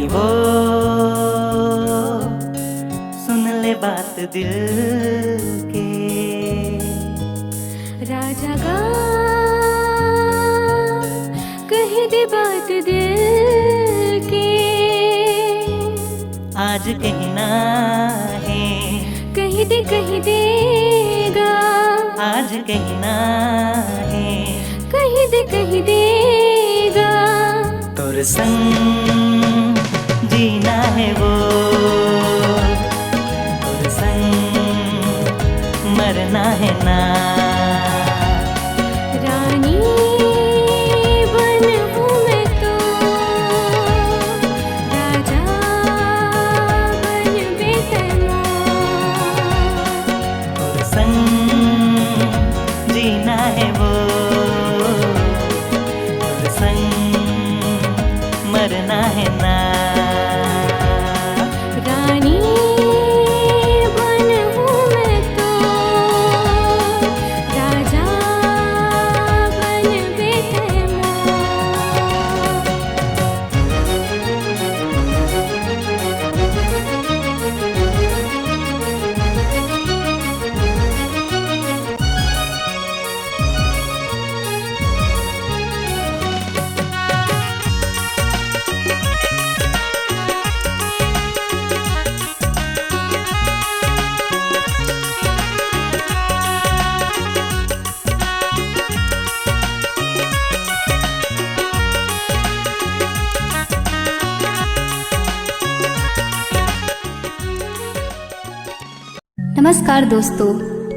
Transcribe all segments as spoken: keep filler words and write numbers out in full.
वो सुन ले बात दिल के। राजा गा, कहि दे बात दिल के। आज कहना है, कहि दे, कहि दे गा। आज कहना है, कहि दे, कहि दे गा। तोर संग जीना है वो, तोर संग मरना है ना। रानी बन हूँ मैं तो, राजा बन बेटे मोर। तोर संग जीना है वो, तोर संग मरना है ना। रानी बन हूँ मैं तो, राजा बन बेटे मोर। नमस्कार दोस्तों,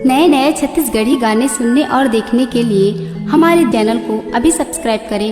नए नए छत्तीसगढ़ी गाने सुनने और देखने के लिए हमारे चैनल को अभी सब्सक्राइब करें